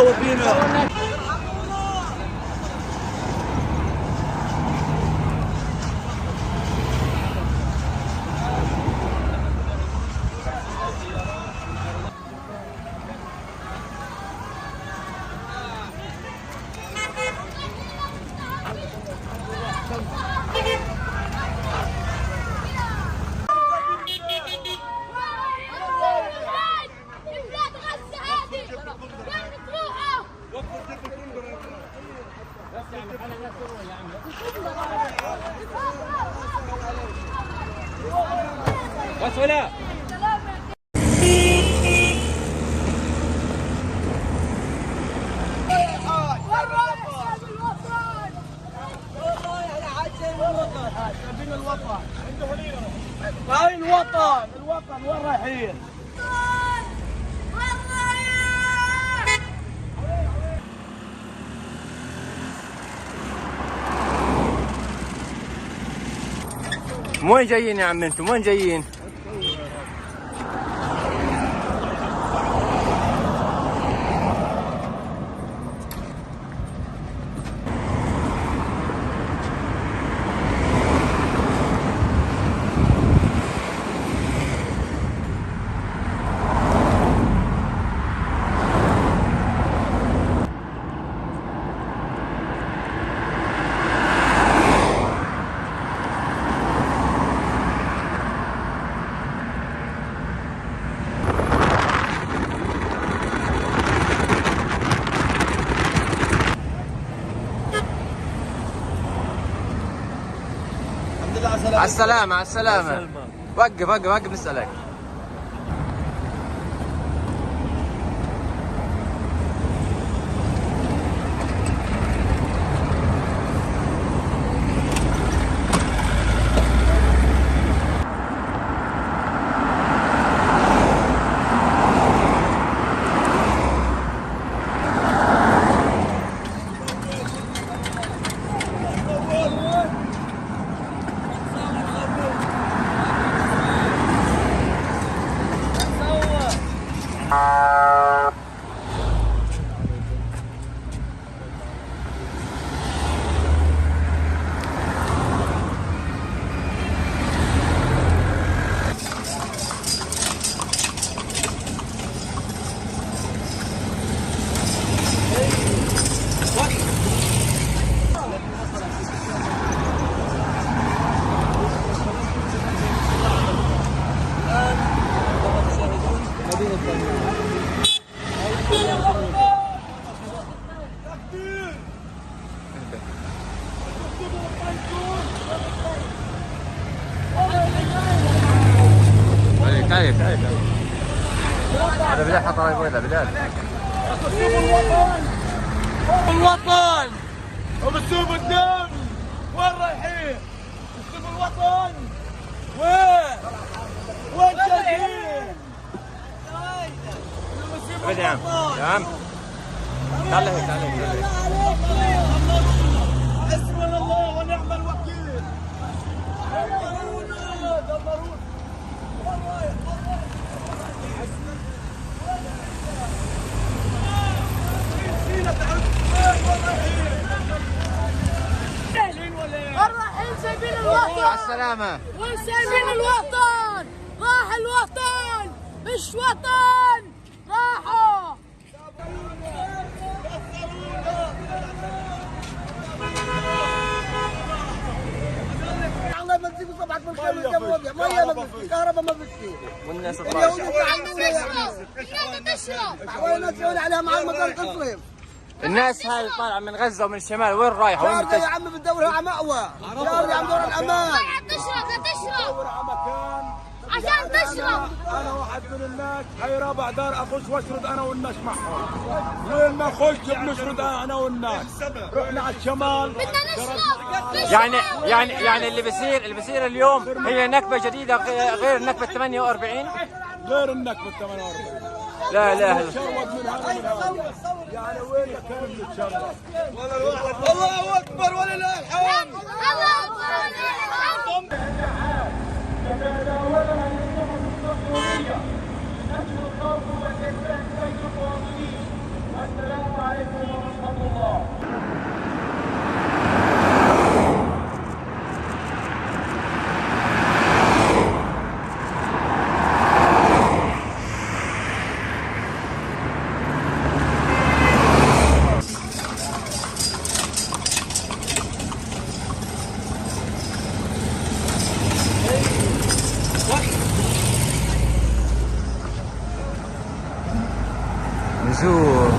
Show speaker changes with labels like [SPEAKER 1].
[SPEAKER 1] سوى فينا؟
[SPEAKER 2] بس ولا
[SPEAKER 1] هاي الوطن، الوطن وين رايحين؟
[SPEAKER 2] وين جايين يا عم انتم؟ وين جايين؟ على السلامة على السلامة. وقف وقف وقف نسألك. تعال تعال هذا بلال حط راي بويلة بلال.
[SPEAKER 1] الوطن الوطن وبتسوب الدم، وين رايحين؟ بتسوب الوطن وين؟ وين جايين؟
[SPEAKER 2] ابعد يا عم يا عم، تعال هيك تعال هيك.
[SPEAKER 1] حسبنا الله ونعم الوكيل. دمرونا دمرونا.
[SPEAKER 3] الرايحين سايبين الوطن.
[SPEAKER 2] على السلامة.
[SPEAKER 3] وين سايبين الوطن؟ راح الوطن، مش وطن، راحوا.
[SPEAKER 4] الله ما تزيد صبعك بالخير والجو، مية ما فيش، كهرباء ما فيش.
[SPEAKER 2] والناس
[SPEAKER 4] اليهود يتعلمونا يا عمي.
[SPEAKER 3] الناس تشرب.
[SPEAKER 4] وين تسوي عليها مع المطار تصرف.
[SPEAKER 2] الناس هاي طالعة من غزة ومن الشمال، وين رايحة؟ وين
[SPEAKER 4] شارجة يا عمي بتدور على مأوى، شارجة عم دور الأمان.
[SPEAKER 3] تشرب لا تشرب
[SPEAKER 1] على مكان
[SPEAKER 3] عشان تشرب.
[SPEAKER 1] انا واحد من الناس، هاي رابع دار اخش واشرد انا والناس معهم. وين ما اخش بنشرد انا والناس. رحنا على الشمال
[SPEAKER 3] بدنا نشرب.
[SPEAKER 2] يعني يعني يعني اللي بيصير اليوم هي نكبة جديدة غير النكبة 48.
[SPEAKER 1] غير النكبة 48.
[SPEAKER 2] لا لا
[SPEAKER 1] نتشرد من هذا ومن هذا، يعني وين كان بنتشرد؟ الله اكبر ولله الحمد.
[SPEAKER 3] الله اكبر ولله الحمد.
[SPEAKER 5] تتداولها الصحف الصهيونية من أجل الضرب والإرباك بين المواطنين. والسلام عليكم.
[SPEAKER 2] شو.